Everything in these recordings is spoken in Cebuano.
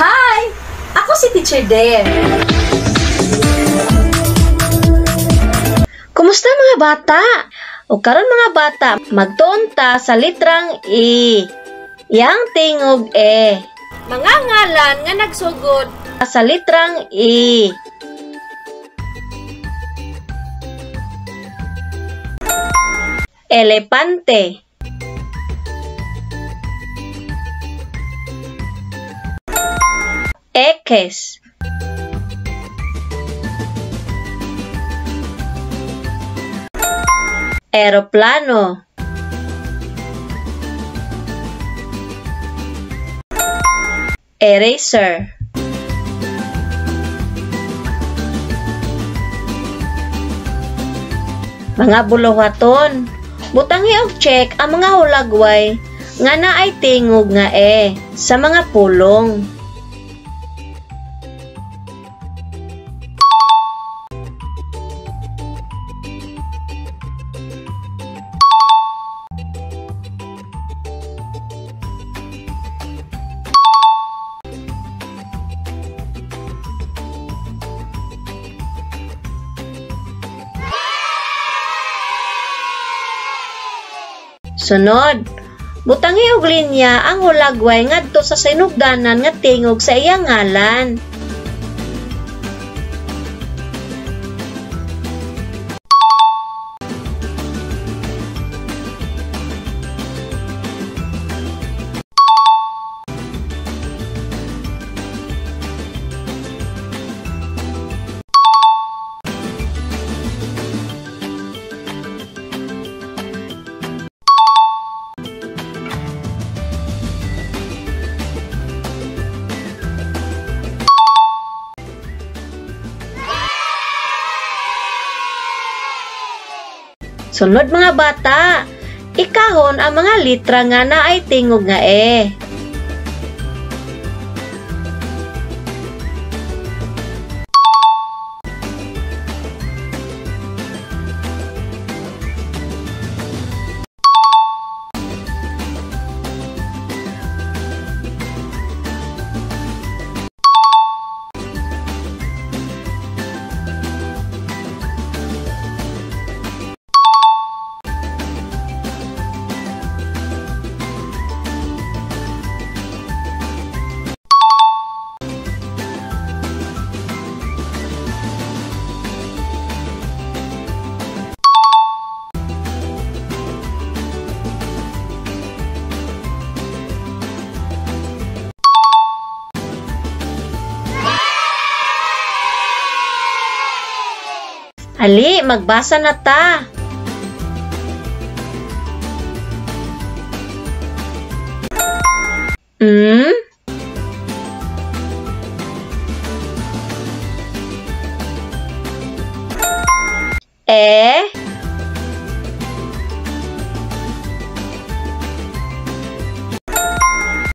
Hi! Ako si Teacher Dare. Kumusta mga bata? O karon mga bata, magtuon ta sa litrang E. Yang tingog E. Mga ngalan nga nagsugod sa litrang E. Elepante. Ekes. Eroplano. Eraser. Mga buluhaton, butangi og check ang mga hulagway nga naay tingog nga e sa mga pulong. Sunod, butangi og linya ang hulagway ngadto sa sinugdanan nga tingog sa iyang ngalan. Sunod mga bata, ikahon ang mga litra nga naay tingog nga e. Ali, magbasa na ta. M E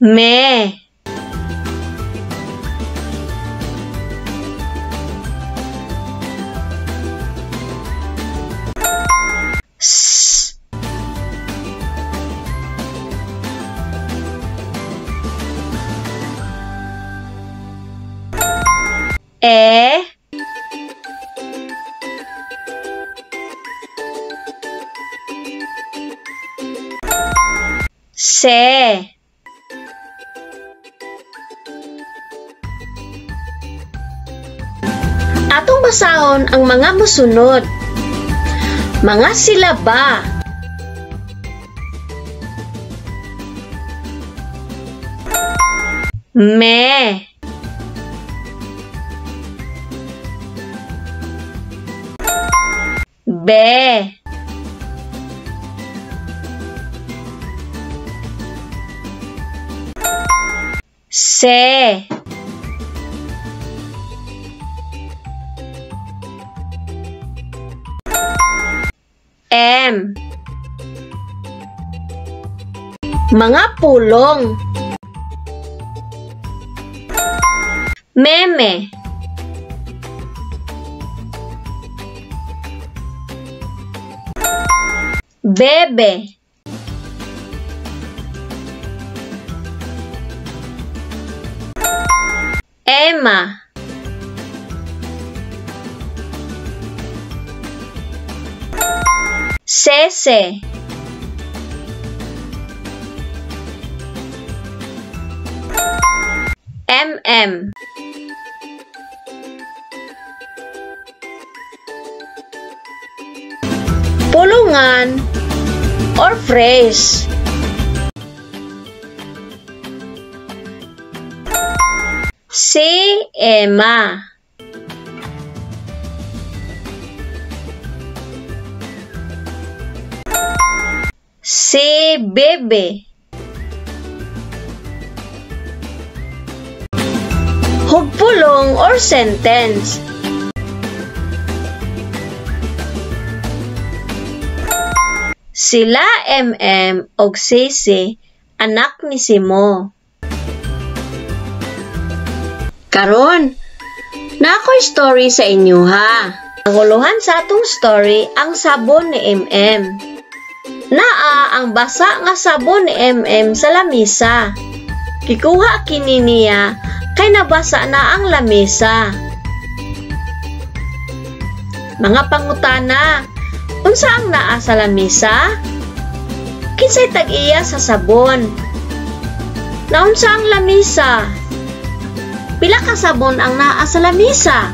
Me. S. E. Se. Atong basahon ang mga mosunod. Mga silaba. Me. Be. Se. M. Mga pulong. Meme. Bebe. Emma. Sese. MM. Pulungan or phrase. Si Emma. Si Bebe. Hugpulong or sentence. Sila MM og Sisi, anak ni Simo. Karon, naa ko'y story sa inyo ha. Ang uluhan sa atong story ang sabon ni MM. Naa ang basa nga sabon ni MM sa lamisa. Gikuha kini niya kay nabasa na ang lamisa. Mga pangutana, unsa ang naa sa lamisa? Kinsay tag-iya sa sabon? Naunsa ang lamisa? Pila ka sabon ang naa sa lamisa?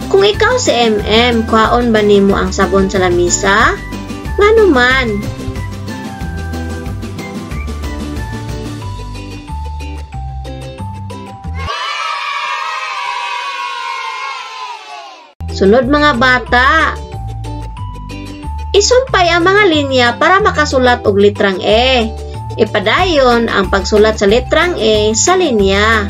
Kung ikaw si MM, kuhaon ba nimo ang sabon sa lamisa? Ngano man? Sunod mga bata, isumpay ang mga linya para makasulat og litrang E. Ipadayon ang pagsulat sa litrang E sa linya.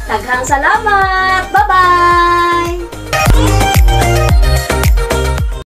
Daghang salamat! Bye-bye!